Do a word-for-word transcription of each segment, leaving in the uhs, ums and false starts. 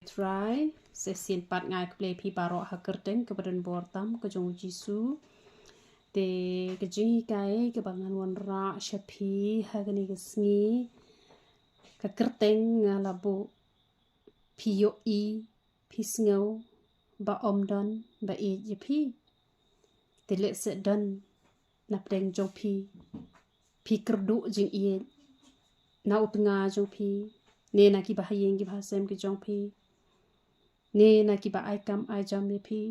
Trai. Sa shisien pat nga ai khublei phi baroh ha ka kyrteng kaba donbor tam ka jong u Jisu. Te ka jinghikai kaba ngan wanrah sha phi ha kane ka sngi, ka kyrteng nga la buh: Phi ïohi, phi sngew ba ym don ba ïeit ïa phi. Te lehse don na pdeng jong phi, phi kyrduh jingïeit na u tnga jong phi, ne na kiba ha ïing kiba ha sem ki jong phi, ne na kiba ai kam ai jam ïa phi.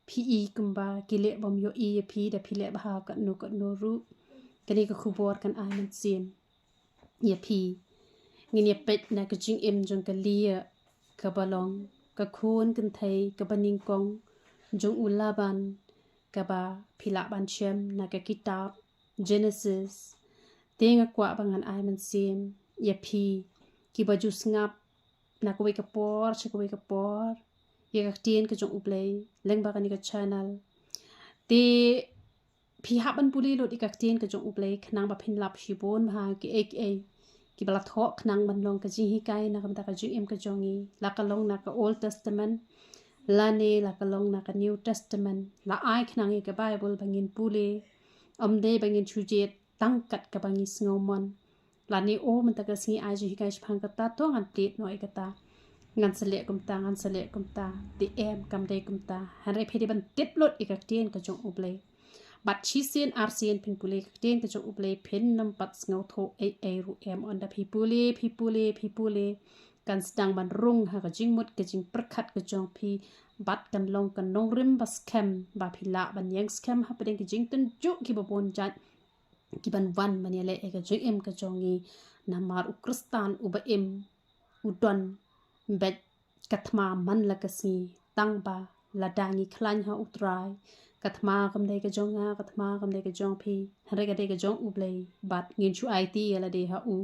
Phi i kumba ki leh bym ïohi ïa phi da phi leh bha katno katno ruh. Kane ka khubor kan ai mynsiem ïa phi. Ngin ïa peit na ka jingim jong ka Lia, kaba long ka khun kynthei kaba nyngkong jong u Laban, kaba phi lah ban shem na ka kitab Genesis. Te nga kwah ba ngan ai mynsiem ïa phi kiba ju sngap na kawei ka por sha kawei ka por ïa ka ktien ka jong U Blei lyngba kane ka channel. Te phi hap ban pule lut ïa ka ktien ka jong U Blei khnang ba phin lap shibun bha kiei kiei kiba la thoh khnang ban long ka jinghikai na ka bynta ka jingim ka jong ngi, la ka long na ka Old Testament lane la ka long na ka New Testament. La ai khnang ïa ka Bible ba ngin pule, ym dei ba ngin shu jied tang kat kaba ngi sngew mon. Lane o mynta ka sngi ai jinghikai shaphang kata, to ngan plie noh ïa kata, ngan sa leh kumta, ngan sa leh kumta. Te em, kam dei kumta. Hynrei phi dei ban tip lut ïa ka ktien ka jong U Blei. Bad shisien arsien phin pule ka ktien ka jong U Blei, phin nym pat sngewthuh ei ei ruh em. Ynda phi pule, phi pule, phi pule, kan sdang ban rung ha ka jingmut ka jingpyrkhat ka jong phi. Bad kan long ka nongrim ba skhem ba phi lah ban ïeng skhem hapdeng ki jingtynjuh kiba bun jait kiban wan ban ïaleh ïa ka jingim ka jong ngi. Namar u Khristan uba im u don beit ka thma man la ka sngi, tang ba lada ngi khlaiñ ha U Trai, ka thma kam dei ka jong nga, ka thma kam dei ka jong phi, hynrei ka dei ka jong U Blei. Bad ngin shu aiti ïa lade ha u,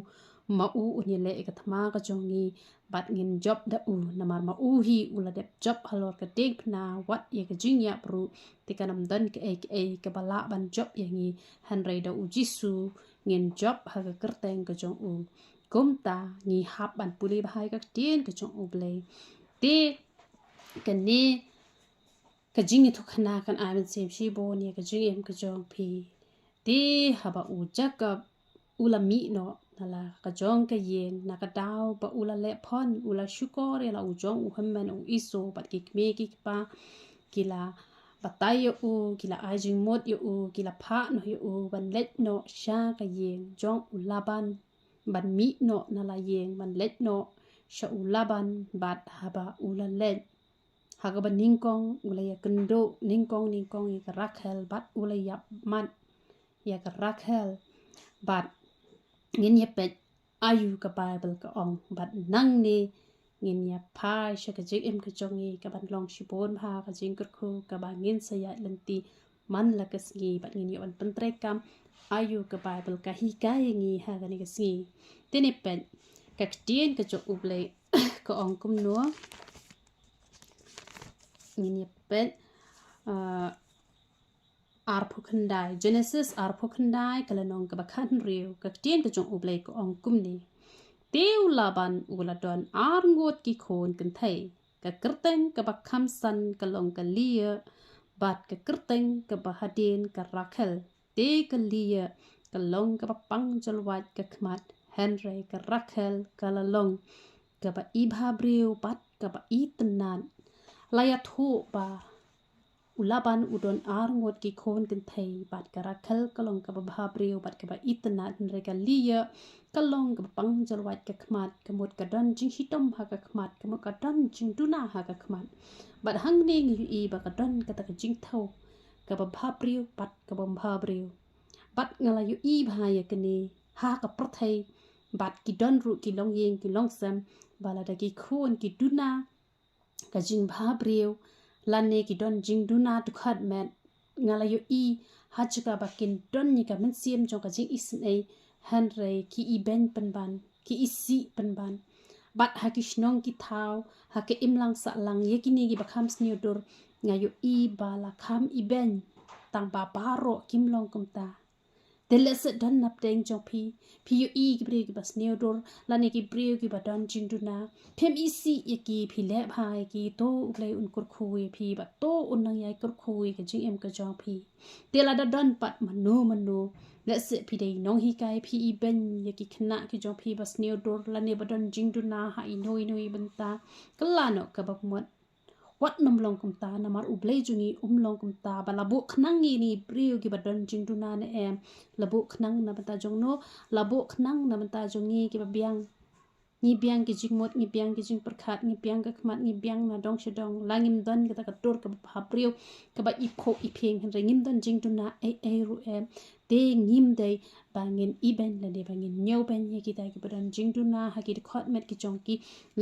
ma u un ïaleh ïa ka thma ka jong ngi. Bad ngin jop da u, namar ma u hi u la dep jop halor ka diengphna, wat ïa ka jingïap ruh. Te kan ym don kaei kaei kaba lah ban jop ïa ngi, hynrei da u Jisu ngin jop ha ka kyrteng ka jong u. Kumta ngi hap ban pule bha ïa ka ktien ka jong U Blei. Te kane ka jingïathuhkhana kan ai mynsiem shibun ïa ka jingim ka jong phi. Te haba u Jakob u la mih noh na la ka jong ka ïing, na ka daw ba u la leh phon, u la shukor ïa la u jong u hynmen u Esau, bad ki kmie ki kpa ki la batai ïa u, ki la ai jingmut ïa u, ki la phah noh ïa u ban leit noh sha ka ïing jong u Laban, ban mih noh na la ïing ban leit noh sha u Laban. Bad haba u la leit, ha kaba nyngkong u la ïakynduh nyngkong nyngkong ïa ka Rakhel, bad u la ïap mat ïa ka Rakhel. Bad ngin ïa peit aïu ka Bible ka ong, bad nangne ngin ïa phai sha ka jingim ka jong ngi kaban long shibun bha ka jingkyrkhu kaba ngin sa ïaid lynti man la ka sngi, bad ngin ïa wan pyntreikam aïu ka Bible ka hikai ïa ngi ha kane ka sngi. Te ne peit ka ktien ka jong U Blei ka ong kumno. Ngin ïa peit, ah, arphew khyndai, Genesis arphew khyndai, ka lynnong kaba khathynriew, ka ktien ka jong U Blei ka ong kumne. Te u Laban u la don ar ngut ki khun kynthei, ka kyrteng kaba kham san ka long ka Lia, bad ka kyrteng kaba hadien ka Rakhel. Te ka Lia ka long kaba pang jolwait ka khmat, hynrei ka Rakhel ka la long kaba ibhabriew bad kaba itynnad. La ïathuh ba u Laban u don ar ngut ki khun kynthei, bad ka Rakhel ka long kaba bhabriew bad kaba itynnad, hynrei ka Lia ka long kaba pang jolwait ka khmat, ka mut ka don jingshitom ha ka khmat, ka mut ka don jingduna ha ka khmat. Bad hangne ngi ïohi ba ka don kata ka jingthew kaba bhabriew bad kaba ym bhabriew. Bad nga la ïohi bha ïa kane ha ka pyrthei, bad ki don ruh ki longïing ki longsem, ba lada ki khun ki duna ka jingbhabriew, lane ki don jingduna dukhat met, nga la ïohi ha jaka ba kin don ïa ka mynsiem jong ka jingisynei, hynrei ki ibeiñ pynban, ki isih pynban. Bad ha ki shnong ki thaw, ha ka imlang sahlang, ïa kine kiba kham sniew dur, nga ïohi ba la kham ibeiñ tang ba baroh kim long kumta. Te lehse don napdeng jong phi, phi ïohi ki briew kiba sniew dur lane ki briew kiba don jingduna. Phim isih ïa ki, phi leh bha ïa ki, to U Blei un kyrkhu ïa phi, bad to un nang ïai kyrkhu ïa ka jingim ka jong phi. Te lada don pat mano mano, lehse phi dei nonghikai, phi ibeiñ ïa ki khynnah ki jong phi ba sniew dur lane ba don jingduna ha ino ino i bynta, kylla noh kaba mut. Wat nym long kumta, namar U Blei jong ngi um long kumta ba la buh khnang ïa ngi briew kiba don jingduna ne em. La buh khnang na bynta jong no? La buh khnang na bynta jong ngi kiba biang. Ngi biang ki jingmut, ngi biang ki jingpyrkhat, ngi biang ka khmat, ngi biang na dong sha dong. La ngim don kata ka dur kaba bhabriew, kaba iphuh iphieng, hynrei ngim don jingduna ei ei ruh em. Te ngim dei ba ngin ibeiñ lane ba ngin ñiewbeiñ ïa kita kiba don jingduna ha ki dkhot met ki jong ki,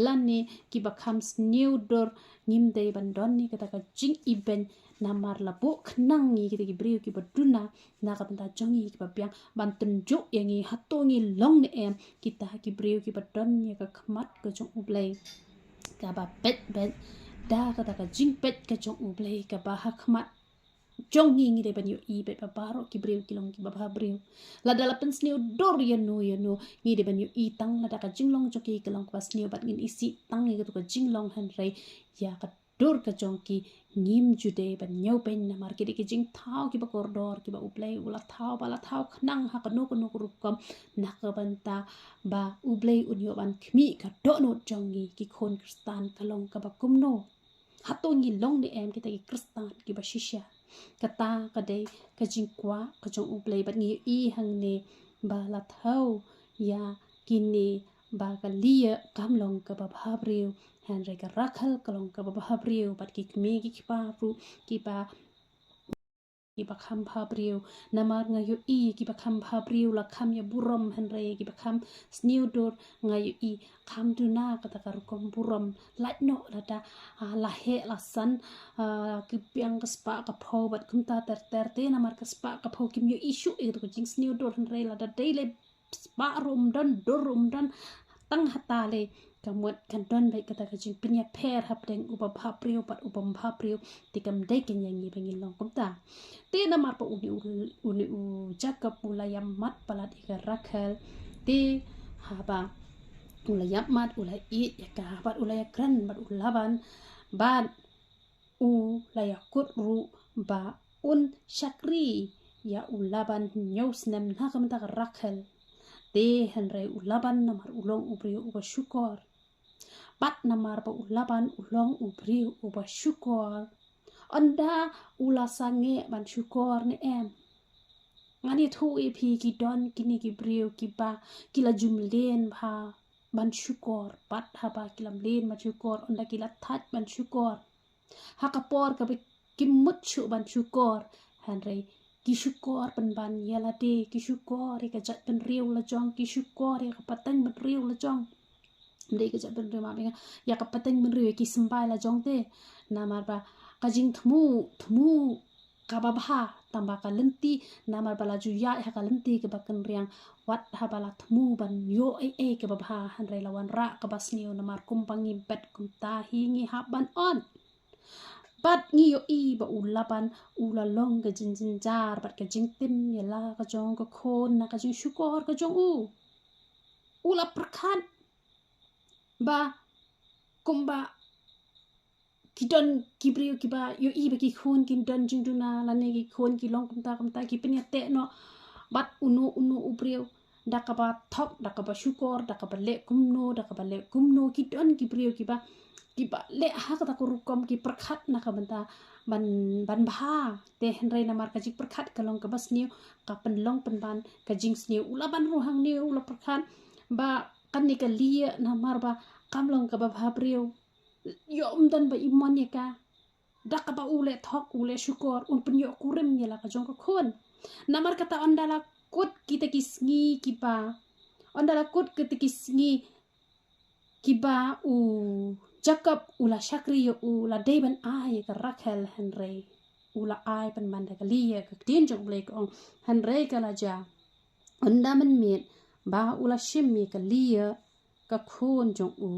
lane kiba kham sniew dur. Ngim dei ban don ïa kata ka jingibeiñ, namar la buh khnang ïa kita ki briew kiba duna na ka bynta jong ngi kiba biang, ban tynjuh ïa ngi hato ngi long ne em kita ki briew kiba don ïa ka khmat ka jong U Blei kaba peit beit, da kata ka jingpeit ka jong U Blei kaba ha khmat jong ngi. Ngi dei ban ïohi beit ba baroh ki briew ki long kiba bhabriew. Lada la pynsniew dur ïa no ïa no, ngi dei ban ïohi tang lada ka jinglong jong ki ka long kaba sniew bad ngin isih tang ïa kato ka jinglong, hynrei ïa ka dur ka jong ki ngim ju dei ban ñiewbeiñ, namar ki dei ki jingthaw kiba kordor kiba U Blei u la thaw, ba la thaw khnang ha kano kano ka rukom na ka bynta ba U Blei un ïoh ban khmih ka dohnud jong ngi ki khun Khristan. Ka long kaba kumno? Hato ngi long ne em kita ki Khristan kiba shisha? Kata ka dei ka jingkwah ka jong U Blei, bad ngi ïohi hangne ba la thaw ïa kine ba ka Lia kam long kaba bhabriew, hynrei ka Rakhel ka long kaba bhabriew, bad ki kmie ki kpa ruh kiba, kiba kham bhabriew. Namar nga ïohi kiba kham bhabriew la kham ïa burom, hynrei kiba kham sniew dur nga ïohi kham duna kata ka rukom burom. Lait noh lada, ah, la heh la san, ah, ki biang ka spah ka phew bad kumta ter ter te, namar ka spah ka phew kim ïohi shuh ïa kato ka jingsniew dur, hynrei lada dei lei spah ruh um don, dur ruh um don, tang hata lei, ka mut kan don beit kata ka jingpynïapher hapdeng uba bhabriew bad uba ym bhabriew. Te kam dei kein ïa ngi ba ngin long kumta. Te namar ba une u, une u Jakob u la ïamat palat ïa ka Rakhel, te haba u la ïamat, u la ïeit ïa ka bad u la ïakren bad u Laban, bad u la ïakut ruh ba un shakri ïa u Laban hynñiew snem na ka bynta ka Rakhel. Te hynrei u Laban namar u long u briew uba shukor, bad namar ba u Laban u long u briew uba shukor, ynda u la sangeh ban shukor ne em? Ngan ïathuh ïa phi, ki don kine ki briew kiba ki la ju mlien bha ban shukor, bad haba ki la mlien ban shukor, ynda ki la thait ban shukor, ha ka por kaba kim mut shuh ban shukor, hynrei ki shukor pynban ïa lade, ki shukor ïa ka jaitbynriew la jong, ki shukor ïa ka pateng bynriew la jong. Ym dei ka jaitbynriew, ma bynga, ïa ka pateng bynriew, ïa ki symbai la jong te. Namar ba ka jingthmu, thmu kaba bha, tang ba ka lynti, namar ba la ju ïaid ha ka lynti kaba kynriang, wat haba la thmu ban ïoh ei ei kaba bha, hynrei la wanrah kaba sniew, namar kumba ngi bet kumta hi ngi hap ban ot. Bad ngi ïohi ba u Laban u la long ka jingjynjar bad ka jingtim ïa la ka jong ka khun na ka jingshukor ka jong u. U la pyrkhat ba kumba ki don ki briew kiba ïohi ba ki khun ki don jingduna, lane ki khun ki long kumta kumta, ki pynïateh noh bad uno uno u briew da kaba thok, da kaba shukor, da kaba leh kumno, da kaba leh kumno. Ki don ki briew kiba, kiba leh ha kata ka rukom, ki pyrkhat na ka bynta ban, ban bha. Te hynrei namar ka jingpyrkhat ka long kaba sniew, ka pynlong pynban ka jingsniew. U Laban ruh hangne u la pyrkhat ba kane ka Lia, namar ba kam long kaba bhabriew, ïoh ym don ba i mon ïa ka, da kaba u leh thok, u leh shukor, un pynïoh kurim ïa la ka jong ka khun. Namar kata ynda la kut kita ki sngi kiba, ynda la kut kita ki sngi kiba u Jakob u la shakri ïa u, la dei ban ai ïa ka Rakhel, hynrei u la ai pynban da ka Lia. Ka ktien jong U Blei ka ong, hynrei ka la jia, ynda mynmiet ba u la shim ïa ka Lia, ka khun jong u,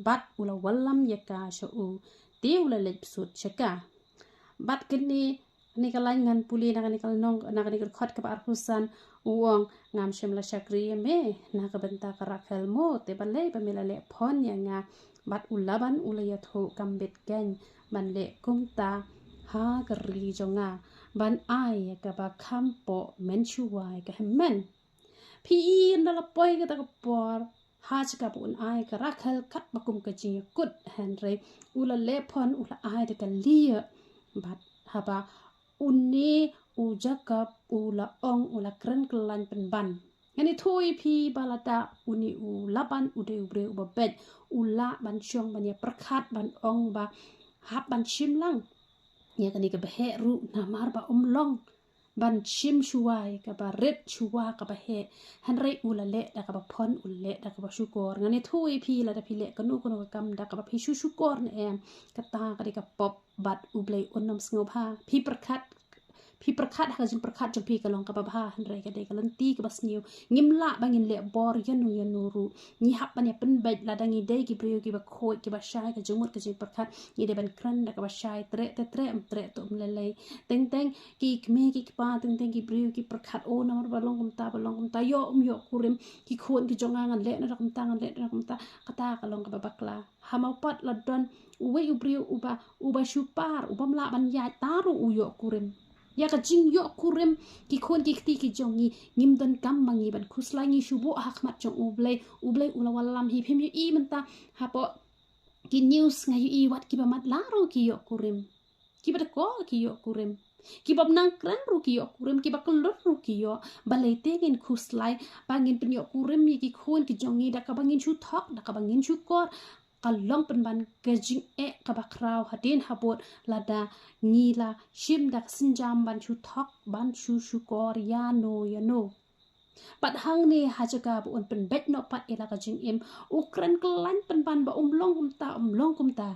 bad u la wallam ïa ka sha u, te u la leit bsut sha ka. Bad kane Kane ka lain ngan pule na kane ka lynnong, na kane ka dkhot kaba arphew san, u ong, ngam shym la shakri ïa me na ka bynta ka Rakhel mo, te balei ba me la leh phon ïa nga? Bad u Laban u la ïathuh, kam bit keiñ ban leh kumta ha ka ri jong nga, ban ai ïa kaba kham poh mynshuwa ïa ka hynmen. Phi i, ynda la poi kata ka por, ha jaka ba un ai ka Rakhel katba kum ka jingïakut, hynrei u la leh phon, u la ai da ka Lia. Bad haba une u Jakob u la ong, u la kren kyllain pynban. Ngan ïathuh ïa phi ba lada une u Laban u dei u briew uba beit, u lah ban shong ban ïapyrkhat, ban ong ba hap ban shim lang ïa kane kaba heh ruh, namar ba um long ban shim shuwa ïa kaba rit, shuwa kaba heh. Hynrei u la leh da kaba phon, u la leh da kaba shukor. Ngan ïathuh ïa phi, lada phi leh kano kano ka kam da kaba phi shu shukor ne em, kata ka dei ka pop, bad U Blei un ym sngewbha. Phi pyrkhat, phi pyrkhat ha ka jingpyrkhat jong phi ka long kaba bha, hynrei ka dei ka lynti kaba sniew. Ngim lah ba ngin leh bor ïano ïano ruh. Ngi hap ban ïapynbeit, lada ngi dei ki briew kiba khuid, kiba shai ka jingmut ka jingpyrkhat, ngi dei ban kren da kaba shai. Treh te treh, ym treh te ym lei lei. Teng teng ki kmie ki kpa, teng teng ki briew ki pyrkhat, o, namar ba long kumta, ba long kumta, ïoh, um ïoh kurim. Ki khun ki jong nga, ngan leh noh da kumta, ngan leh noh da kumta. Kata ka long kaba bakla. Ha mawpat la don uwei u briew uba, uba shu par, u bym lah ban ïaid, tang ruh u ïoh kurim. Ïa ka jingïoh kurim ki khun ki kti ki jong ngi, ngim donkam ma ngi ban khuslai. Ngi shu buh ha khmat jong U Blei, U Blei u la wallam hi. Phim ïohi mynta hapoh ki news, nga ïohi wat kiba matlah ruh ki ïoh kurim. Kiba dko ki ïoh kurim. Kiba nang kren ruh ki ïoh kurim, kiba kyllut ruh ki ïoh. Balei te ngin khuslai ba ngin pynïoh kurim ïa ki khun ki jong ngi da kaba ngin shu thok, da kaba ngin shu kor? Ka long pynban ka jingeh kaba khraw hadien habud lada ngi la shim da ka sienjam ban shu thok, ban shu shukor ïano ïano. Bad hangne ha jaka ba un pynbeit noh pat ïa la ka jingim, u kren kyllain pynban ba um long kumta, um long kumta.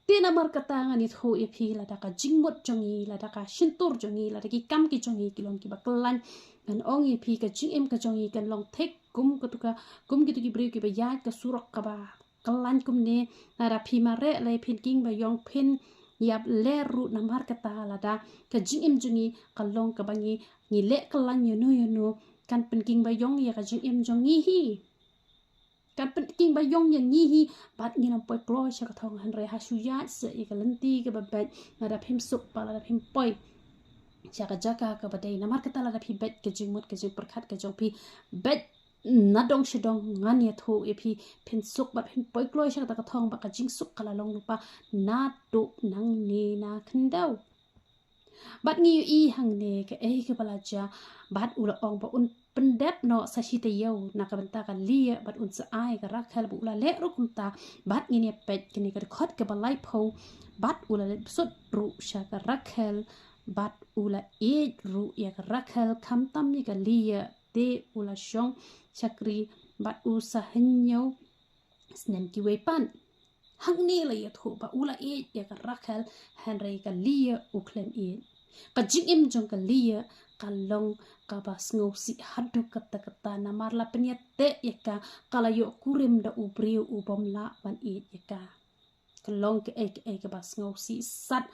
Te namar kata ngan ïathuh ïa phi, lada ka jingmut jong ngi, lada ka shyntur jong ngi, lada ki kam ki jong ngi ki long kiba kyllain, ngan ong ïa phi, ka jingim ka jong ngi kan long thik kum katu ka, kum kitu ki briew kiba ïaid ka surok kaba kyllain kumne. Lada phi mareh lei, phin king ba ïong, phin ïap ler ruh. Namar kata lada ka jingim jong ngi ka long kaba ngi, ngi leh kyllain ïano ïano, kan pynking ba ïong ïa ka jingim jong ngi hi. Kan pynking ba ïong ïa ngi hi. Bad ngin ym poi kloi sha ka thong, hynrei ha shu ïaid seh ïa ka lynti kaba beit, lada phim suk, bad lada phim poi sha ka jaka kaba dei. Namar kata lada phi beit ka jingmut ka jingpyrkhat ka jong phi, beit nadong shadong, ngan ïathuh ïa phi, phin suk bad phin poi kloi sha kata ka thong, bad ka jingsuk ka la long lypa naduh nangne na khyndew. Bad ngi ïohi hangne kaei kaba la jia, bad u la ong ba un pyndep noh sa shi taïew na ka bynta ka Lia, bad un sa ai ka Rakhel, bad u la leh ruh kumta. Bad ngin ïa peit kane ka dkhot kaba laiphew, bad u la leit bsut ruh sha ka Rakhel, bad u la ïeit ruh ïa ka Rakhel khamtam ïa ka Lia. Te u la shong shakri bad u sa hynñiew snem kiwei pat. Hangne la ïathuh ba u la ïeit ïa ka Rakhel, hynrei ka Lia u khlem ïeit. Ka jingim jong ka Lia ka long kaba sngewsih haduh katta katta, namar la pynïateh ïa ka, ka la ïoh kurim da u briew u bym lah ban ïeit ïa ka. Ka long kaei kaei kaba sngewsih sat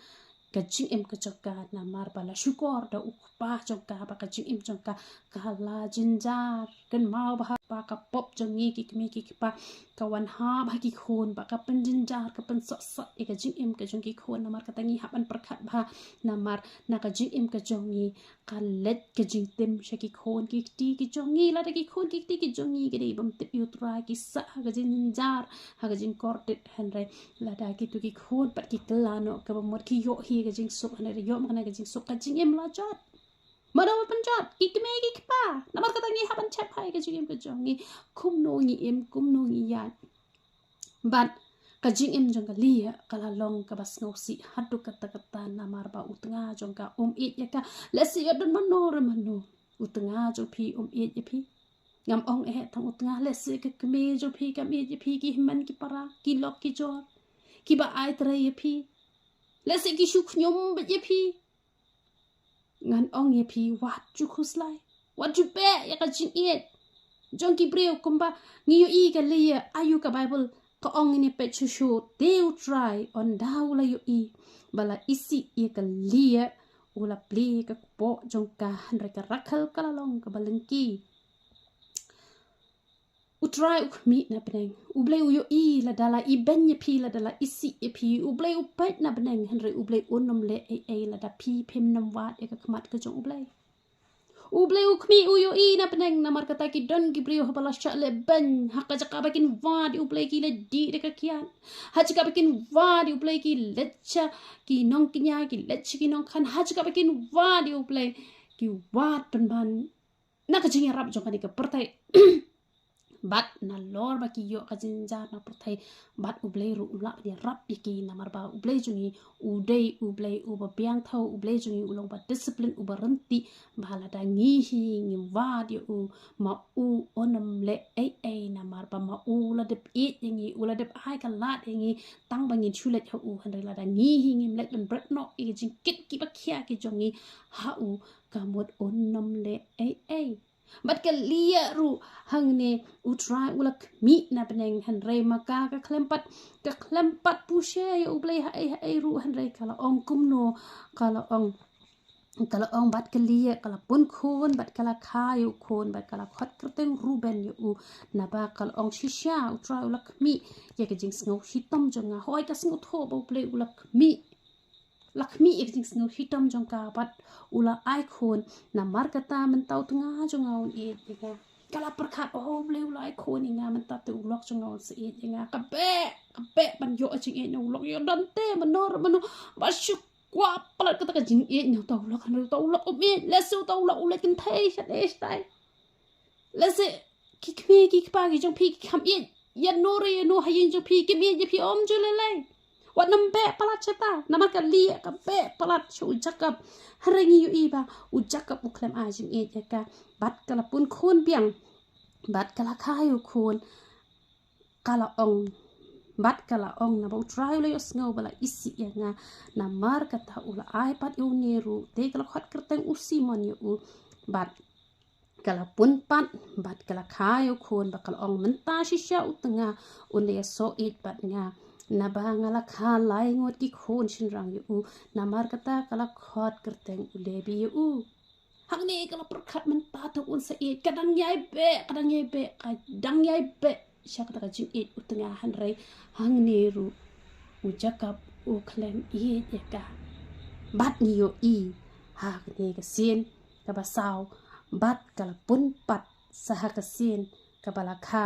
ka jingim ka jong ka, namar ba la shukor da u kpa jong ka, ba ka jingim jong ka ka la jynjar. Kynmaw bha ba ka pop jong ngi ki kmie ki kpa ka wan ha ba ki khun, ba ka pynjynjar, ka pynsohsat ïa ka jingim ka jong ki khun. Namar kata ngi hap ban pyrkhat bha, namar na ka jingim ka jong ngi ka leit ka jingtim sha ki khun ki kti ki jong ngi. Lada ki khun ki kti ki jong ngi ki dei bym tip ïa U Trai, ki sah ha ka jingjynjar, ha ka jingkordit, hynrei lada kitu ki khun pat ki kylla noh kaba mut, ki ïoh hi ka jingsuk, hynrei ïoh ma kane ka jingsuk, ka jingim la jot. Mano ba pynjot? Ki kmie ki kpa. Namar kata ngi hap ban check bha ïa ka jingim ka jong ngi, kumno ngi im, kumno ngi ïaid. Bad ka jingim jong ka Lia ka la long kaba sngewsih haduh katta katta, namar ba u tnga jong ka um ïeit ïa ka. Lehse ïoh don mano re mano, u tnga jong phi um ïeit ïa phi. Ngam ong eh tang u tnga, lehse ka kmie jong phi kam ïeit ïa phi, ki hynmen ki para, ki lok ki jor kiba ai trei ïa phi. Lehse ki shu khñium beit ïa phi. Ngan ong ïa phi, wat ju khuslai, wat ju beh ïa ka jingïeit jong ki briew. Kumba ngi ïohi ka Lia, aïu ka Baibl ka ong, ngin ïa peit shuh shuh. Te U Trai, ynda u la ïohi ba la isih ïa ka Lia, u la plie ka kpoh jong ka, hynrei ka Rakhel ka la long kaba lyngkhi. U Trai u khmih na bneng. U Blei u ïohi lada la ibein ïa phi, lada la isih ïa phi. U Blei u peit na bneng, hynrei U Blei un ym leh ei ei lada phi phim nym wad ïa ka khmat ka jong U Blei. U Blei u khmih, u ïohi na bneng, namar kata ki don ki briew haba la shah leh bein, ha ka jaka ba kin wad ïa U Blei ki leit dih da ka kiad. Ha jaka ba kin wad ïa U Blei ki leit sha ki nongkñia, ki leit sha ki nongkhan. Ha jaka ba kin wad ïa U Blei ki wad pynban na ka jingïarap jong kane ka pyrthei. Bad nalor ba ki ïoh ka jynjar na pyrthei, bad U Blei ruh u lah ban ïarap ïa ki, namar ba U Blei jong ngi u dei U Blei uba biang thew, U Blei jong ngi u long ba discipline, uba ryntih, ba lada ngi hi ngim wad ïa u, ma u un ym leh ei ei, namar ba ma u la dep ïeit ïa ngi, u la dep ai ka lad ïa ngi tang ba ngin shu leit ha u. Hynrei lada ngi hi ngim leit ban bret noh ïa ka jingkit kiba khia ki jong ngi ha u, ka mut un ym leh ei ei. Bad ka lieh ruh hangne, U Trai u la khmih na bneng, hynrei ma ka ka khlem pat, ka khlem pat pyrshah ïa U Blei ha ei ha ei ruh, hynrei ka la ong kumno, ka la ong, ka la ong, bad ka lieh ka la pun khun, bad ka la kha ïa u khun, bad ka la khot kyrteng Ruben ïa u. Naba ka la ong, shisha U Trai u la khmih ïa ka jingsngew shitom jong nga. Hooid, ka sngewthuh ba U Blei u la khmih, la khmih ïa ka jingsngew shitom jong ka, bad u la ai khun. Namar kata mynta u tnga jong nga un ïeit ïa nga. Ka la pyrkhat, oh, U Blei u la ai khun ïa nga, mynta te u lok jong nga un sa ïeit ïa nga. Ka beh, ka beh ban ïoh jingïeit na u lok, ïoh don te mano mano. Ba shu kwah palat kata ka jingïeit na uta u lok, hynrei uta u lok um ïeit. Lehse uta u lok u leit kynthei shadei shatai. Lehse ki kmie ki kpa ki jong phi ki kham ïeit ïano re ïano ha ïing jong phi, kim ïeit ïa phi, ym ju lei lei. Wat nym beh palat shata, namar ka lieh ka beh palat sha u Jakob. Hynrei ngi ïohi ba u Jakob u khlem ai jingïeit ïa ka. Bad ka la pun khun biang, bad ka la kha ïa u khun. Ka la ong, bad ka la ong, naba U Trai u la ïohsngew ba la isih ïa nga. Namar kata u la ai pat ïa une ruh, te ka la khot kyrteng u Simon ïa u. Bad ka la pun pat, bad ka la kha ïa u khun, bad ka la ong, mynta shisha u tnga un da ïasoh ïeit bad nga, naba nga la kha lai ngut ki khun shynrang ïa u. Namar kata ka la khot kyrteng u Lebi ïa u. Hangne ka la pyrkhat mynta te un sa ïeit, ka dang ïai beh, ka dang ïai beh, ka dang ïai beh sha kata ka jingïeit u tnga, hynrei hangne ruh u Jakob u khlem ïeit ïa ka. Bad ngi ïohi ha kane ka sien kaba saw, bad ka la pun pat sa ha ka sien kaba la kha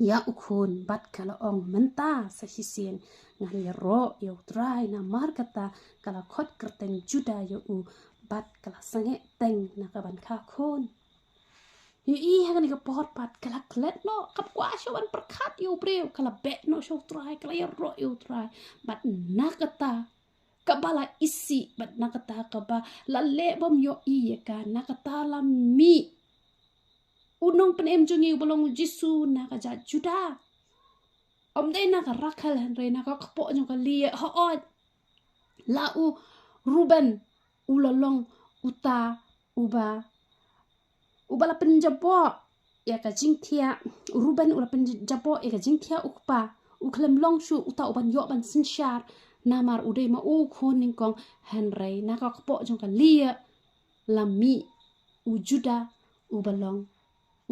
ïa u khun, bad ka la ong, mynta sa shisien ngan ïaroh ïa U Trai. Namar kata ka la khot kyrteng Juda ïa u, bad ka la sangeh teng na ka ban kha khun. Ïohi ha kane ka por pat ka la klet noh, kam kwah shuh ban pyrkhat ïa u briew, ka la beh noh sha U Trai, ka la ïaroh ïa U Trai. Bad na kata kaba la isih, bad na kata kaba la leh bym ïohi ïa ka, na kata la mih u nongpynim jong ngi uba long u Jisu na ka jait Juda. Ym dei na ka Rakhel hynrei na ka kpoh jong ka Leah. Hooid, la u Ruben u la long uta uba, uba la pynjaboh ïa ka jingthiah. U Ruben u la pynjaboh ïa ka jingthiah u kpa. U khlem long shuh uta uban ïoh ban synshar, namar u dei ma u khun nyngkong. Hynrei na ka kpoh jong ka Leah la mih u Juda uba long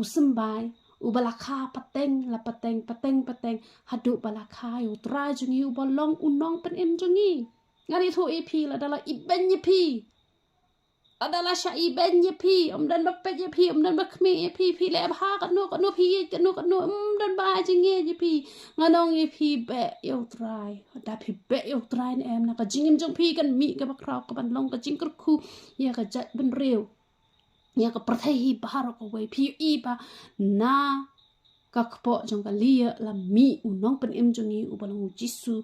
u symbai, uba la kha pateng la pateng, pateng pateng, haduh ba la kha ïa U Trai jong ngi uba long u nongpynim jong ngi. Ngan ïathuh ïa phi, lada la ibein ïa phi, lada la shah ibein ïa phi, ym don ba peit ïa phi, ym don ba khmih ïa phi, phi leh bha katno katno, phi ïeit katno katno, ym don ba ai jingïeit ïa phi. Ngan ong ïa phi, beh ïa U Trai. Da phi beh ïa U Trai ne em, na ka jingim jong phi kan mih kaba khraw, kaban long ka jingkyrkhu ïa ka jaitbynriew, ïa ka pyrthei hi baroh kawei. Phi ïohi ba na ka kpoh jong ka Leah la mih u nongpynim jong ngi uba long u Jisu,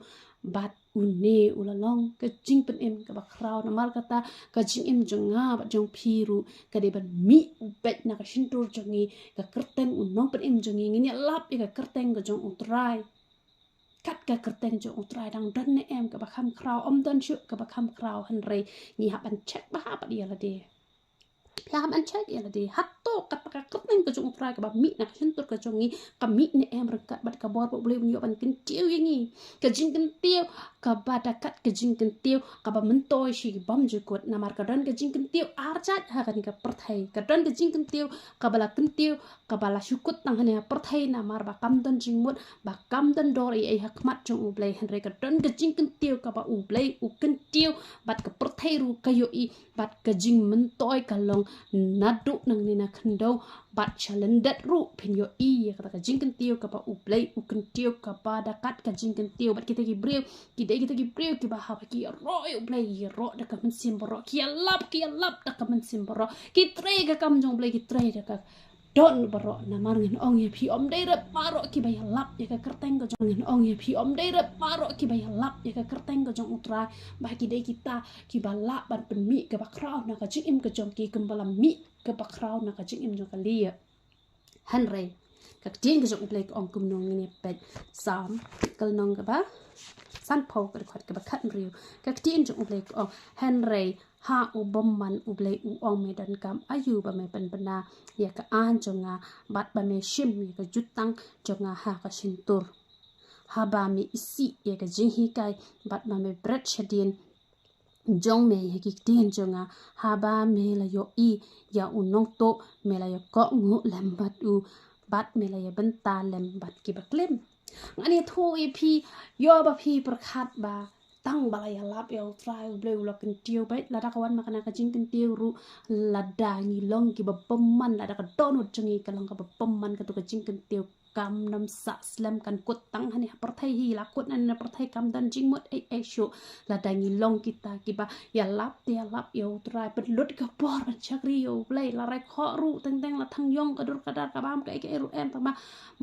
bad une u la long ka jingpynim kaba khraw. Namar kata ka jingim jong nga bad jong phi ruh ka dei ban mih beit na ka shyntur jong ngi, ka kyrteng u nongpynim jong ngi. Ngin ïalap ïa ka kyrteng ka jong U Trai. Kat ka kyrteng jong U Trai dang don ne em kaba kham khraw? Ym don shuh kaba kham khraw, hynrei ngi hap ban check bha pat ïa lade. Phi hap ban check ïa lade. Hat to kat ka kyrteng ka jong U Trai kaba mih na ka shyntur ka jong ngi, ka mih ne em ryngkat bad ka bor ba U Blei un ïoh ban kyntiew ïa ngi. Ka jingkyntiew kaba da kat ka jingkyntiew kaba myntoi shi bymjukut, namar ka don ka jingkyntiew arjait ha kane ka pyrthei. Ka don ka jingkyntiew kaba la kyntiew kaba la shu kut tang hangne ha pyrthei, namar ba kam don jingmut, ba kam don dor ei ei ha khmat jong U Blei. Hynrei ka don ka jingkyntiew kaba U Blei u kyntiew bad ka pyrthei ruh ka ïohi, bad ka jingmyntoi ka long naduh nangne na khyndew bad sha lyndet ruh phin ïohi ïa kata ka jingkyntiew kaba U Blei u kyntiew kaba da kat ka jingkyntiew. Bad kita ki briew ki dei kita ki briew kiba haba ki ïaroh ïa U Blei ki ïaroh da ka mynsiem baroh, ki ïalap ki ïalap da ka mynsiem baroh, ki trei ka kam jong U Blei ki trei da ka dohnud baroh. Namar ngan ong ïa phi, ym dei ruh baroh kiba ïalap ïa ka kyrteng ka jong, ngan ong ïa phi, ym dei ruh baroh kiba ïalap ïa ka kyrteng ka jong U Trai ba ki dei kita kiba lah ban pynmih kaba khraw na ka jingim ka jong ki kumba la mih kaba khraw na ka jingim jong ka Leah. Hynrei ka ktien ka jong U Blei ka ong kumno, ngin ïa peit Salm ka lynnong kaba sanphew, ka dkhot kaba khathynriew. Ka ktien jong U Blei ka ong, hynrei ha u bymman U Blei u ong, me donkam aïu ba me pynbna ïa ka aiñ jong nga bad ba me shim ïa ka jutang jong nga ha ka shyntur? Haba me isih ïa ka jinghikai bad ba me bret shadien jong me ïa ki ktien jong nga, haba me la ïohi ïa u nongtuh, me la ïakohnguh lem bad u bad me la ïabynta lem bad kiba klim. Ngan ïathuh ïa phi, ïoh ba phi pyrkhat ba tang ba la ïalap ïa U Trai U Blei u la kyntiew beit. Lada ka wan ma kane ka jingkyntiew ruh, lada ngi long kiba bymman, lada ka dohnud jong ngi ka long kaba bymman, kato ka jingkyntiew kam nym sah slem, kan kut tang hangne ha pyrthei hi, la kut nangne na pyrthei, kam don jingmut ei ei shuh. Lada ngi long kita kiba ïalap te ïalap ïa U Trai, pynlut ka bor ban shakri ïa U Blei, la rai khoh ruh, teng teng la thang ïong ka dur ka dar, ka bam kaei kaei ruh em, tang ba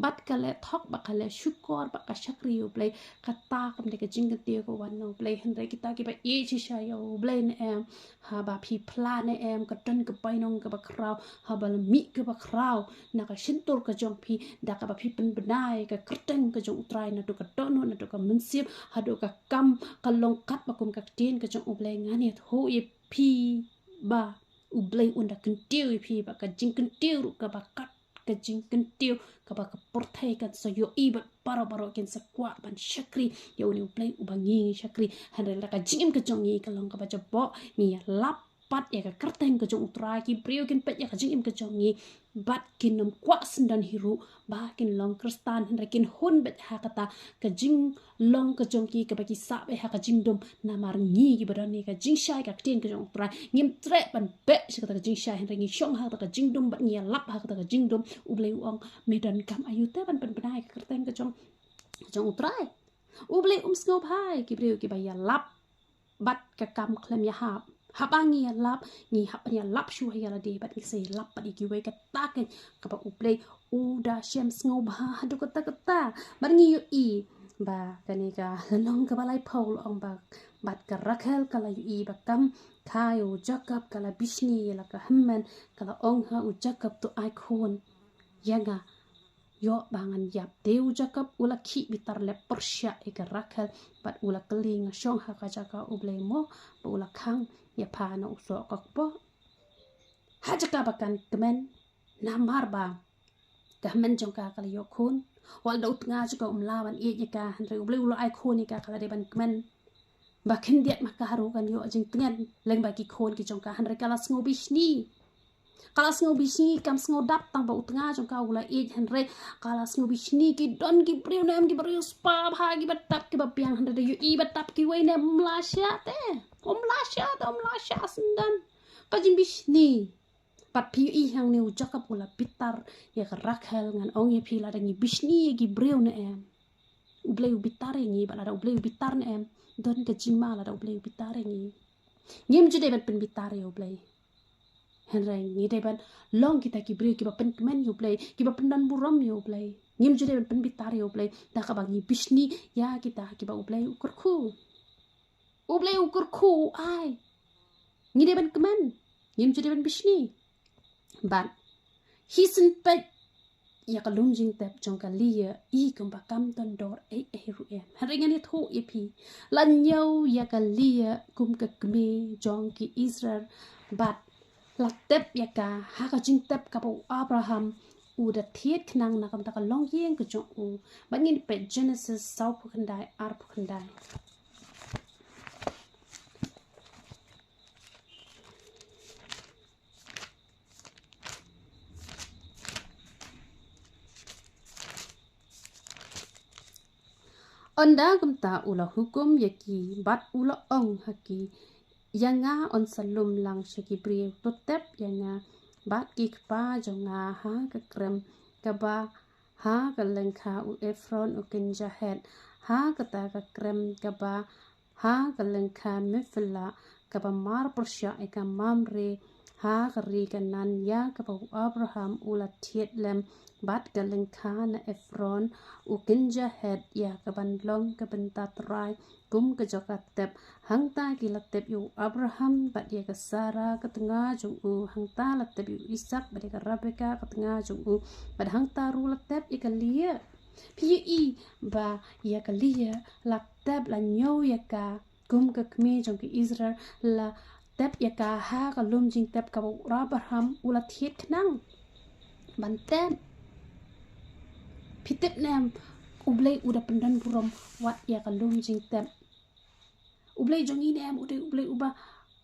bad ka leh thok bad ka leh shukor bad ka shakri ïa U Blei, kata kam dei ka jingkyntiew ka wan na U Blei. Hynrei kita kiba ïeit shisha ïa U Blei ne em, haba phi phla ne em, ka don ka bainong kaba khraw, haba la mih kaba khraw na ka shyntur ka jong phi da kaba phi pynbna ïa ka kyrteng ka jong U Trai naduh ka dohnud, naduh ka mynsiem haduh ka kam, ka long katba kum ka ktien ka jong U Blei. Ngan ïathuh ïa phi ba U Blei un da kyntiew ïa phi bad ka jingkyntiew ruh kaba kat ka jingkyntiew kaba ka pyrthei kan sa ïohi bad baroh baroh kin sa kwah ban shakri ïa une U Blei uba ngi ngi shakri. Hynrei lada ka jingim ka jong ngi ka long kaba jaboh, ngi ïalap pat ïa ka kyrteng ka jong U Trai, ki briew kin peit ïa ka jingim ka jong ngi bad kin nym kwah syndon hi ruh ba kin long Khristan, hynrei kin hun beit ha kata ka jinglong ka jong ki kaba ki sah beit ha ka jingdum. Namar ngi kiba don ïa ka jingshai ka ktien ka jong U Trai, ngim treh ban beh sha kata ka jingshai, hynrei ngi shong ha kata ka jingdum bad ngi ïalap ha kata ka jingdum. U Blei u ong, me donkam aïu te ban pynbna ïa ka kyrteng ka jong, ka jong U Trai? U Blei um sngewbha ïa ki briew kiba ïalap bad ka kam khlem ïahap. Haba ngi ïalap, ngi hap ban ïalap shuwa ïa lade bad ngi sa ïalap bad ïa kiwei, kata keiñ kaba U Blei u da shem sngewbha haduh katta katta. Bad ngi ïohi ba kane ka lynnong kaba laiphew la ong ba, bad ka Rakhel ka la ïohi ba kam kha ïa u Jakob, ka la bishni ïa la ka hynmen, ka la ong ha u Jakob, to ai khun ïa nga. Ïoh ba ngan ïap. Te u Jakob u la khih bitar leh pyrshah ïa ka Rakhel bad u la kylli, nga shong ha ka jaka U Blei mo ba u la khang ïa pha na u soh ka kpoh? Ha jaka ba kan kmen, namar ba ka hynmen jong ka ka la ïoh khun. Wat la da u tnga jong ka um lah ban ïeit ïa ka, hynrei U Blei u la ai khun ïa ka, ka la dei ban kmen. Ba khyndiat ma ka ruh kan ïoh jingtngen lyngba ki khun ki jong ka, hynrei ka la sngew bishni. Ka la sngew bishni, kam sngew dap tang ba u tnga jong ka u la ïeit, hynrei ka la sngew bishni. Ki don ki briew ne em kiba riewspah bha, kiba dap kiba biang, hynrei da ïohi ba dap kiwei ne em, um lah shah te. Um lah shah te, um lah shah syndon. Ka jingbishni. Bad phi ïohi hangne u Jakob u la bitar ïa ka Rakhel. Ngan ong ïa phi, lada ngi bishni ïa ki briew ne em, U Blei u bitar ïa ngi. Bad lada U Blei u bitar ne em, don ka jingma lada U Blei u bitar ïa ngi. Ngim ju dei ban pynbitar ïa U Blei, hynrei ngi dei ban long kita ki briew kiba pynkmen ïa U Blei, kiba pyndonburom ïa U Blei. Ngim ju dei ban pynbitar ïa U Blei da kaba ngi bishni ïa kita kiba U Blei u kyrkhu. U Blei u kyrkhu u ai. Ngi dei ban kmen, ngim ju dei ban bishni. Bad hi syn peit ïa ka lum jingtep jong ka Leah, i kumba kam don dor ei ei ruh em. Hynrei ngan ïathuh ïa phi, la ñiew ïa ka Leah kum ka kmie jong ki Israel, bad la tep ïa ka ha ka jingtep kaba u Abraham u da thied khnang na ka bynta ka longïing ka jong u. Bad ngin peit Genesis sawphew khyndai, arphew khyndai. Ynda kumta u la hukum ïa ki bad u la ong ha ki, ïa nga yn sa lum lang sha ki briew, to tep ïa nga bad ki kpa jong nga ha ka krem kaba ha ka lyngkha u Ephron u kynja Het, ha kata ka krem kaba ha ka lyngkha Mephilah, kaba marpyrshah ïa ka Mamre, ha ka ri Kanaan, ïa kaba u Abraham u la thied lem, bad ka lyngkha na Ephron u kynja Het, ïa kaban long ka bynta trai kum ka jaka tep. Hangta ki la tep ïa u Abraham bad ïa ka Sara ka tnga jong u, hangta la tep ïa u Isaak bad ïa ka Rebeka ka tnga jong u, bad hangta ruh la tep ïa ka Lia. Phi ïohi ba ïa ka Lia la tep, la ñiew ïa ka kum ka kmie jong ki Israel, la tep ïa ka ha ka lum jingtep kaba u Abraham u la thied khnang ban tep. Phi tip ne em, U Blei u da pyndon burom wat ïa ka lum jingtep. U Blei jong ngi ne em, u dei U Blei uba,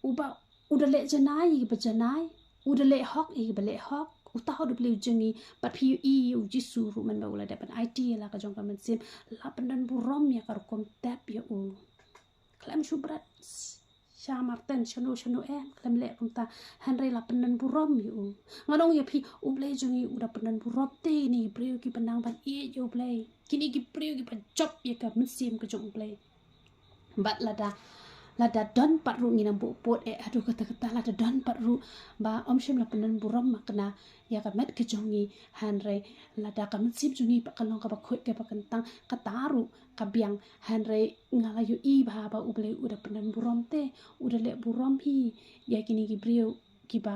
uba u da leh janai ïa kiba janai, u da leh hok ïa kiba leh hok. Uta u dei U Blei jong ngi. Bad phi ïohi ïa u Jisu ruh mynba u la dep ban aiti ïa la ka jong ka mynsiem, la pyndon burom ïa ka rukom tep ïa u. Khlem shu bret sha marten shano shano em, khlem leh kumta, hynrei la pyndon burom ïa u. Ngan ong ïa phi, U Blei jong ngi u da pyndon burom te ïa kine ki briew kiba nang ban ïeit ïa U Blei, kine ki briew kiba jop ïa ka mynsiem ka jong U Blei. Bad lada, lada don pat ruh, ngin ym buh pud eh haduh katta katta, lada don pat ruh ba ym shym la pyndon burom ma kane ïa ka met ka jong ngi, hynrei lada ka mynsiem jong ngi pat ka long kaba khuid kaba kyntang, kata ruh ka biang. Hynrei nga la ïohi bha ba U Blei u da pyndon burom te, u da leh burom hi ïa kine ki briew kiba,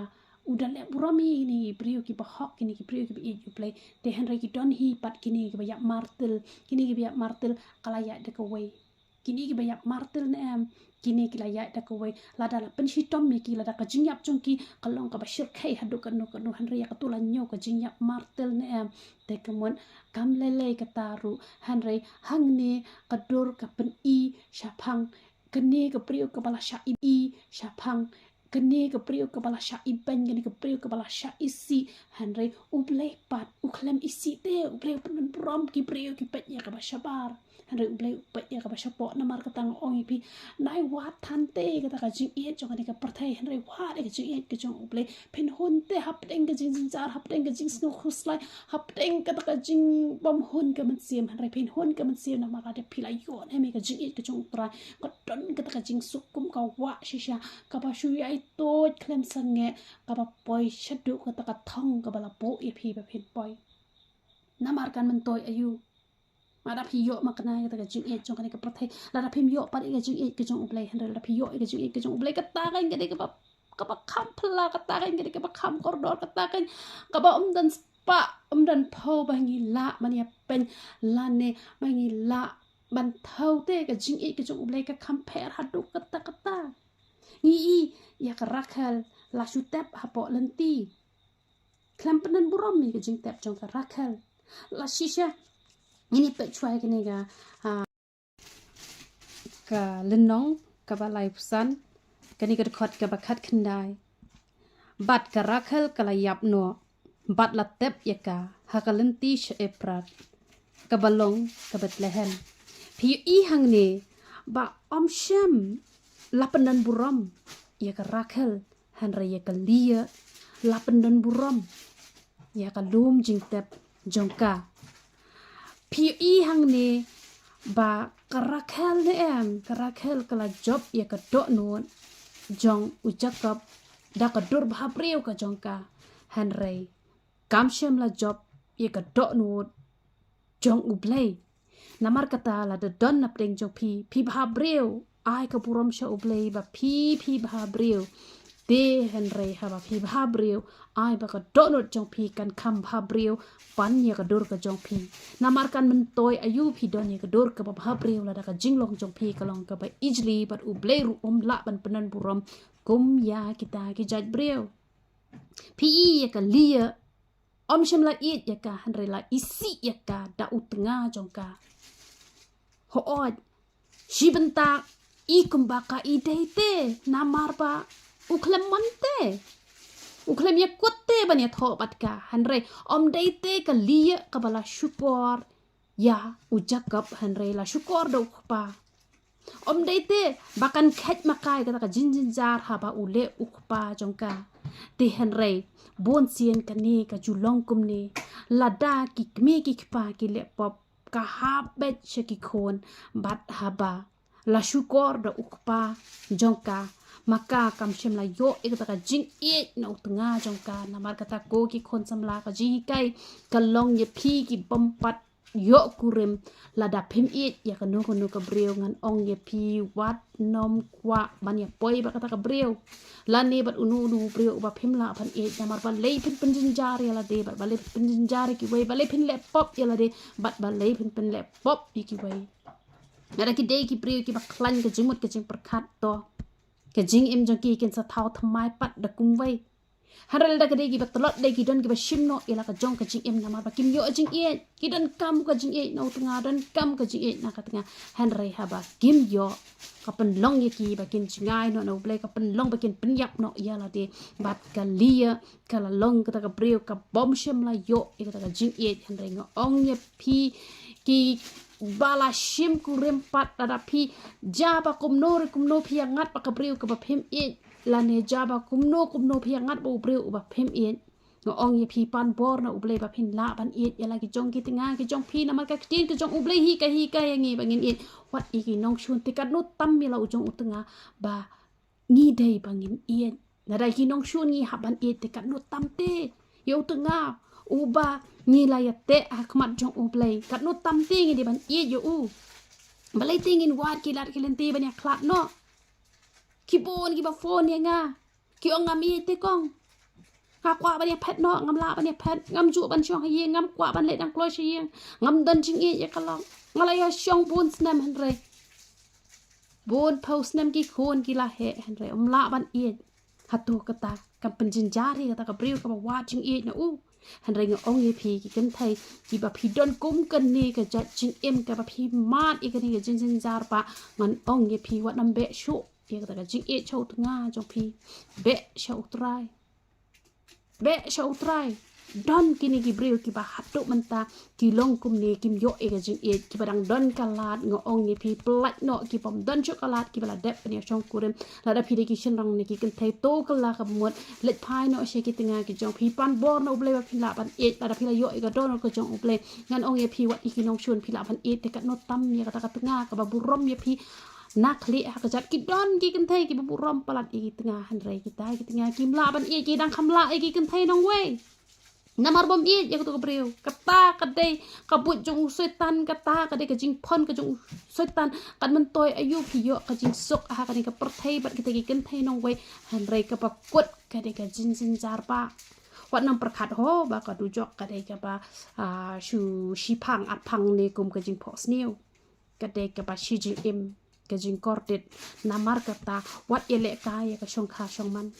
u da leh burom hi ïa kine ki briew kiba hok, kine ki briew kiba ïeit ïa U Blei. Te hynrei ki don hi pat kine kiba ïap martir, kine kiba ïap martir ka la ïaid da kawei. Kine kiba ïap martir ne em, kine ki la ïaid da kawei. Lada la pynshitom ïa ki, lada ka jingïap jong ki ka long kaba shyrkhei haduh katno katno, hynrei ïa katu la ñiew ka jingïap martir ne em. Te ka mut kam lei lei kata ruh, hynrei hangne ka dur ka pyni shaphang kane ka briew kaba la shah i, i shaphang kane ka briew kaba la shah ibeiñ, kane ka briew kaba la shah isih, hynrei U Blei pat u khlem isih te, U Blei u pyndon burom ki briew ki peit ïa kaba shabar. Hynrei U Blei u peit ïa kaba shapoh. Namar kata nga ong ïa phi, nai wad than te kata ka jingïeit jong kane ka pyrthei, hynrei wad ïa ka jingïeit ka jong U Blei. Phin hun te hapdeng ka jingjynjar, hapdeng ka jingsngew khuslai, hapdeng kata ka jingbymhun ka mynsiem, hynrei phin hun ka mynsiem namar lada phi la ïoh ne em ïa ka jingïeit ka jong U Trai. Ka don kata ka jingsuk kum ka wah shisha kaba shu ïai tuid khlem sangeh, kaba poi shaduh kata ka thong kaba la buh ïa phi ba phin poi. Namar kan myntoi aïu? Lada phi ïoh ma kane kata ka jingïeit jong kane ka pyrthei, lada phim ïoh pat ïa ka jingïeit ka jong U Blei, hynrei lada phi ïoh ïa ka jingïeit ka jong U Blei, kata ka dei kaba, kaba kham phylla, kata ka dei kaba kham kordor, kata ka kaba ym don spah, ym don phew ba ngi lah ban ïa pyn lane ba ngi lah ban thew te. Ka jingïeit ka jong U Blei ka kham pher haduh katta katta. Ngi i ïa ka Rakhel la shu tep hapoh lynti. Khlem pyndon burom ïa ka jingtep jong ka Rakhel. La shisha ngin ïa peit shuwa ïa kane ka, ah, ka lynnong kaba laiphew san, kane ka dkhot kaba khatkhyndai. Bad ka Rakhel ka la ïap noh, bad la tep ïa ka ha ka lynti sha Ephrat, kaba long ka Bethlehem. Phi ïohi hangne ba ym shym la pyndon burom ïa ka Rakhel, hynrei ïa ka Lia la pyndon burom ïa ka lum jingtep jong ka. Phi ïohi hangne ba ka Rakhel ne em, ka Rakhel ka la jop ïa ka dohnud jong u Jakob da ka dur bhabriew ka jong ka, hynrei kam shym la jop ïa ka dohnud jong U Blei. Namar kata lada don napdeng jong phi, phi bhabriew, ai ka burom sha U Blei ba phi, phi bhabriew. Te hynrei haba phi bhabriew, ai ba ka dohnud jong phi kan kham bhabriew ban ïa ka dur ka jong phi. Namar kan myntoi aïu phi don ïa ka dur kaba bhabriew lada ka jinglong jong phi ka long kaba ijli bad U Blei ruh um lah ban pyndon burom kum ïa kita ki jait briew. Phi i ïa ka lieh, ym shym la ïeit ïa ka, hynrei la isih ïa ka da u tnga jong ka. Hooid, shi bynta i kumba ka i dei te, namar ba u khlem mon te, u khlem ïakut te ban ïathoh bad ka, hynrei ym dei te ka lieh kaba la shukor ïa u Jakob, hynrei la shukor da u kpa. Ym dei te ba kan khet makai kata ka jingjynjar haba u leh u kpa jong ka. Te hynrei bun sien kane ka ju long kumne, lada ki kmie ki kpa ki leh pop, ka hap beit sha ki khun, bad haba la shukor da u kpa jong ka, ma ka kam shym la ïoh ïa kata ka jingïeit na u tnga jong ka. Namar kata ko ki khun samla, ka jinghikai ka long ïa phi ki bym pat ïoh kurim. Lada phim ïeit ïa kano kano ka briew, ngan ong ïa phi, wat nym kwah ban ïa poi bad kata ka briew, lane bad uno uno u briew uba phim lah ban ïeit. Namar balei phin pynjynjar ïa lade, bad balei phin pynjynjar ïa kiwei, balei phin leh pop ïa lade, bad balei phin pynleh pop ïa kiwei. Lada ki dei ki briew kiba khlaiñ ka jingmut ka jingpyrkhat, to ka jingim jong ki kin sa thaw thymmai pat da kumwei. Hynrei lada ka dei kiba tlot, dei ki don kiba shim noh ïa la ka jong ka jingim, namar ba kim ïoh jingïeit, ki donkam ka jingïeit na u tnga, donkam ka jingïeit na ka tnga. Hynrei haba kim ïoh, ka pynlong ïa ki ba kin jngai noh na U Blei, ka pynlong ba kin pynïap noh ïa lade. Bad ka lieh ka la long kata ka briew ka bym shym la ïoh ïa kata ka jingïeit. Hynrei nga ong ïa phi, kiba la shim kurim pat, lada phi jia ba kumno re kumno phi ïangat bad ka briew kaba phim ïeit, lane jia ba kumno kumno phi ïangat bad u briew uba phim ïeit, nga ong ïa phi, pan bor na U Blei ba phin lah ban ïeit ïa la ki jong ki tnga ki jong phi. Namar ka ktien ka jong U Blei hi ka hikai ïa ngi ba ngin ïeit wat ïa ki nongshun, te katno tam ïa la u jong u tnga ba ngi dei ba ngin ïeit. Lada ïa ki nongshun ngi hap ban ïeit, te katno tam te ïa u tnga uba ngi la ïateh ha khmat jong U Blei, katno tam te ngi dei ban ïeit ïa u. Balei te ngin wad ki lad ki lynti ban ïakhlad noh? Ki bun kiba phone ïa nga, ki ong, ngam ïeit te kong. Nga kwah ban ïaphet noh, ngam lah ban ïaphet, ngam ju ban shong ha ïing, ngam kwah ban leit dang kloi sha ïing, ngam don jingïeit ïa ka lok. Nga la ïa shong bun snem hynrei bun phew snem ki khun ki la heh hynrei ym lah ban ïeit. Hato kata kam pynjynjar ïa kata ka briew kaba wad jingïeit na u? Hynrei nga ong ïa phi, ki kynthei kiba phi don kum kane ka jait jingim kaba phi mad ïa kane ka jingjynjar ba, ngan ong ïa phi, wat nym beh shuh ïa kata ka jingïeit sha u tnga jong phi. Beh sha U Trai. Beh sha U Trai. Don kine ki briew kiba haduh mynta ki long kumne, kim ïoh ïa ka jingïeit. Kiba dang don ka lad, nga ong ïa phi, pyllait noh. Ki bym don shuh ka lad, kiba la dep ban ïa shong kurim, lada phi dei ki shynrang ne ki kynthei, to kylla ka mut, leit phai noh sha ki tnga ki jong phi. Pan bor na U Blei ba phin lah ban ïeit. Lada phi la ïoh ïa ka dohnud ka jong U Blei, ngan ong ïa phi, wat ïa ki nongshun phi lah ban ïeit, te katno tam ïa kata ka tnga kaba burom ïa phi na khlieh ha kjat. Ki don ki kynthei kiba burom palat ïa ki tnga, hynrei kita ki tnga kim lah ban ïeit, ki dang kham lah ïa ki kynthei nongwei. Namar bym ïeit ïa kato ka briew. Kata ka dei ka buit jong u Soitan, kata ka dei ka jingphon ka jong u Soitan. Kat myntoi aïu phi ïoh ka jingsuk ha kane ka pyrthei bad kita ki kynthei nongwei? Hynrei kaba kut ka dei ka jingjynjar ba. Wat nym pyrkhat ho ba ka dujok ka dei kaba, ah, shu shiphang arphang ne kum ka jingphohsniew. Ka dei kaba shi jingim, ka jingkordit. Namar kata, wat ïalehkai ïa ka shongkha shongman.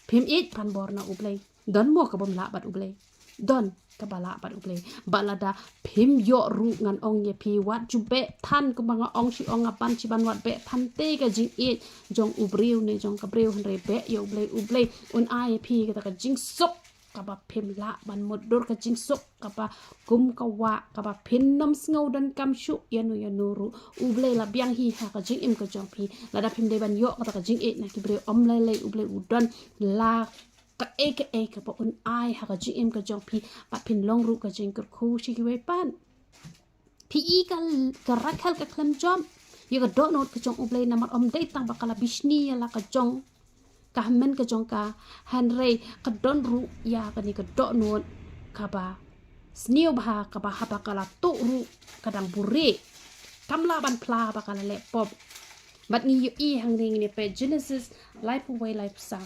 Phim ïeit, pan bor na U Blei. Don mo ka bym lah bad U Blei? Don kaba lah bad U Blei. Bad lada phim ïoh ruh, ngan ong ïa phi, wat ju beh than. Kumba nga ong shi ong, nga pan shi ban, wat beh than te ka jingïeit jong u briew ne jong ka briew, hynrei beh ïa U Blei. U Blei un ai ïa phi kata ka jingsuk kaba phim lah ban mutdur, ka jingsuk kaba kum ka wah, kaba phin nym sngew donkam shuh ïano ïano ruh. U Blei la biang hi ha ka jingim ka jong phi. Lada phim dei ban ïoh kata ka jingïeit na ki briew, ym lei lei, U Blei u don la kaei kaei kaba un ai ha ka jingim ka jong phi, bad phin long ruh ka jingkyrkhu sha kiwei pat. Phi i ka, ka Rakhel ka khlem jop ïa ka dohnud ka jong U Blei, namar ym dei tang ba ka la bishni ïa la ka jong ka hynmen ka jong ka, hynrei ka don ruh ïa kane ka dohnud kaba sniew bha, kaba haba ka la tuh ruh ka dang buhrieh. Kam lah ban phla ba ka la leh pop. Bad ngi ïohi hangne, ngin ïa peit Genesis laiphew wei, laiphew saw.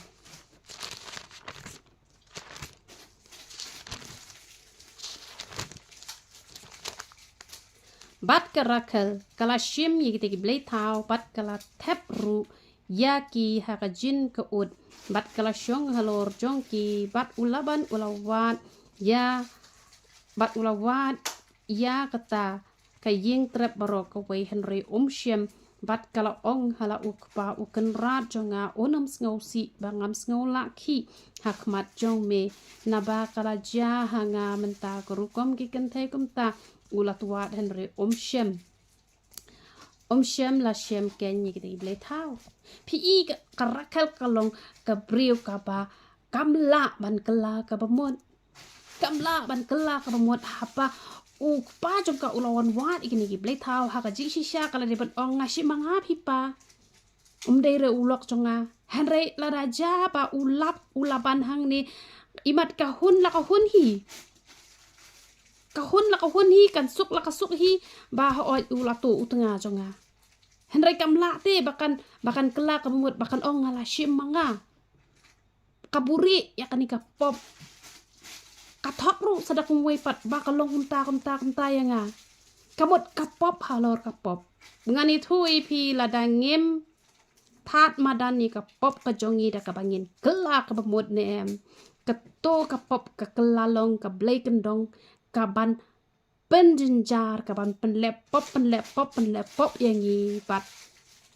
Bad ka Rakhel ka la shim ïa kita ki blei thaw, bad ka la thep ruh ïa ki ha ka jingkut, bad ka la shong halor jong ki, bad u Laban u la wad ïa, bad u la wad ïa kata ka ïing trep baroh kawei, hynrei um shym. Bad ka la ong ha la u kpa, U kynrad jong nga, un ym sngewsih ba ngam sngew lah khih ha khmat jong me, naba ka la jia ha nga mynta ka rukom ki kynthei kumta. U la wad hynrei um shym, um shym la shim keiñ ïa kita ki blei thaw. Phi i ka, ka Rakhel ka long ka briew kaba kam lah ban kylla kaba mut. Kam lah ban kylla kaba mut, haba u kpa jong ka u la wan wad ïa kine ki blei thaw, ha ka jingshisha ka la dei ban ong, nga shim ma nga phi pa. Um dei re u lok jong nga. Hynrei lada jia ba u lap u Laban hangne, imat ka hun la ka hun hi. Ka hun la ka hun hi, kan suk la ka suk hi, ba hooid u la tuh u tnga jong nga. Hynrei kam lah te ba kan, ba kan kylla kaba mut, ba kan ong nga la shim ma nga. Ka buri ïa kane ka pop. Ka thok ruh sa da kumwei pat ba ka long kumta, kumta, kumta ïa nga. Ka mut ka pop halor ka pop. Ngan ïathuh ïa phi, lada ngim thad madan ïa ka pop ka jong ngi da kaba ngin kylla kaba mut ne em, kato ka pop ka kylla long ka blei kyndong, kaban pynjynjar, kaban pynleh pop, pynleh pop, pynleh pop ïa ngi, bad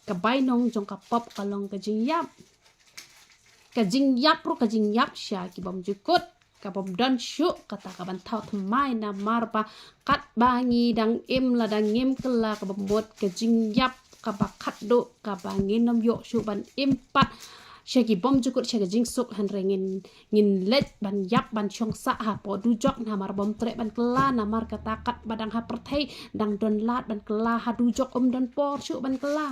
ka bainong jong ka pop ka long ka jingïap. Ka jingïap ruh ka jingïap sha ki bym jukut, ka bym don shuh kata kaban thaw thymmai, namar ba katba ngi dang im, lada ngim kylla kaba mut, ka jingïap kaba khatduh, kaba ngin ym ïoh shuh ban im pat sha ki bym jukut, sha ka jingsuk, hynrei ngin, ngin leit ban ïap ban shong sah hapoh dujok, namar bym treh ban kylla, namar kata katba dang ha pyrthei dang don lad ban kylla, ha dujok um don por shuh ban kylla.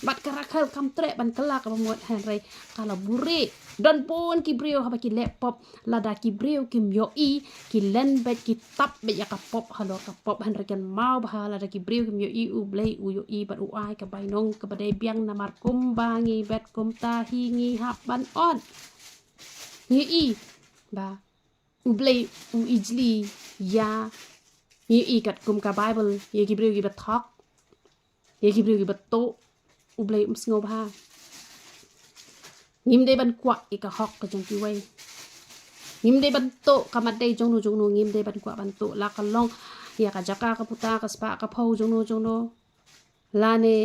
Bad ka Rakhel kam treh ban kylla kaba mut, hynrei ka la buri. Don bun ki briew haba ki leh pop, lada ki briew kim ïohi, ki len beit, ki tap beit ïa ka pop halor ka pop, hynrei kan mau bha lada ki briew kim ïohi, U Blei u ïohi bad u ai ka bainong kaba dei biang, namar kumba ngi bet kumta hi ngi hap ban ot. Ngi i ba U Blei u ijli ïa, ngi i katkum ka Baibl, ïa ki briew kiba thok, ïa ki briew kiba tuh, U Blei um sngewbha. Ngim dei ban kwah ïa ka hok ka jong kiwei. Ngim dei ban tuh ka mat dei jongno jongno, ngim dei ban kwah ban tuh, la ka long ïa ka jaka ka puta ka spah ka phew jongno jongno, lane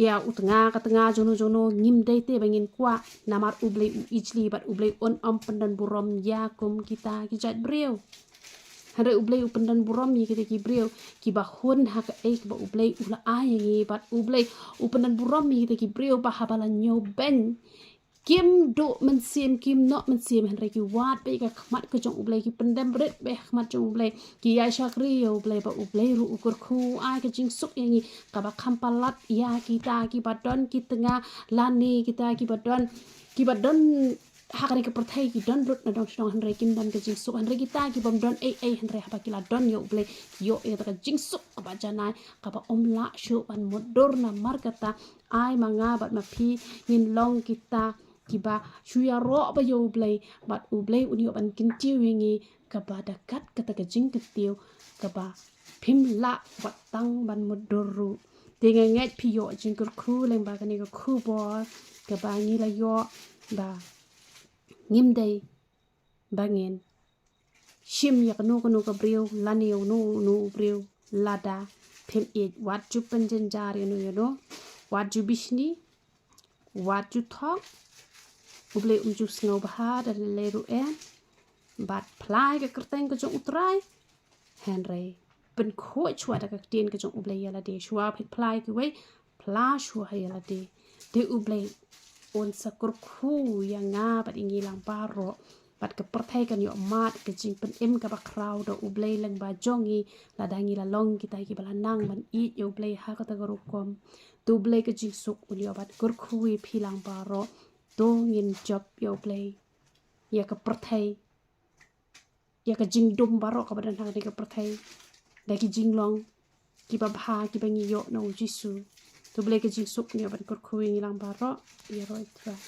ïa u tnga ka tnga jongno jongno, ngim dei te ba ngin kwah, namar U Blei u ijli bad U Blei un ym pyndon burom ïa kum kita ki jait briew. Hynrei U Blei u pyndon burom ïa kita ki briew kiba hun ha kaei kaba U Blei u la ai ïa ngi, bad U Blei u pyndon burom ïa kita ki briew ba haba la ñiewbeiñ, kim duh mynsiem, kim noh mynsiem, hynrei ki wad beit ïa ka khmat ka jong U Blei, ki pyndem rit beit ha khmat jong U Blei, ki ïa shakri ïa U Blei, ba U Blei ruh u kyrkhu, u ai ka jingsuk ïa ngi kaba kham palat ïa kita kiba don ki tnga, lane kita kiba don, kiba don ha kane ka pyrthei ki don lut na dong shnong, hynrei kim don ka jingsuk, hynrei kita ki bym don ei ei, hynrei haba ki la don ïa U Blei, ki ïoh ïa ka jingsuk kaba janai, kaba ym lah shuh ban mutdur. Namar kata, ai ma nga bad ma phi ngin long kita kiba shu ïaroh bha ïa U Blei, bad U Blei un ïoh ban kyntiew ïa ngi kaba da kat kata ka jingkyntiew kaba phim lah wat tang ban mutdur ruh. Te nga ngeit phi ïoh jingkyrkhu lyngba kane ka khubor kaba ngi la ïoh, ba ngim dei ba ngin shim ïa kano kano ka briew, lane ïa uno uno u briew, lada phim ïeit. Wat ju pynjynjar ïa uno ïa uno, wat ju bishni, wat ju thok. U Blei um ju sngewbha da lei lei ruh em. Bad phla ïa ka kyrteng ka jong U Trai, hynrei pynkhuid shuwa da ka ktien ka jong U Blei ïa lade. Shuwa phi phla ïa kiwei, phla shuwa ïa lade. Te U Blei un sa kyrkhu ïa nga bad ïa ngi lang baroh, bad ka pyrthei kan ïoh mad ka jingpynim kaba khraw da U Blei lyngba jong ngi, lada ngi la long kita kiba la nang ban ïeit ïa U Blei ha kata ka rukom. Te U Blei ka jingsuk un ïoh ban kyrkhu ïa phi lang baroh. To ngin jop ïa U Blei, ïa ka pyrthei, ïa ka jingdum baroh kaba don ha kane ka pyrthei, da ki jinglong kiba bha kiba ngi ïoh na U Jisu. To U Blei ka jingsuk un ïoh ban kyrkhu ïa ngi lang baroh. Ïaroh ïa U Trai.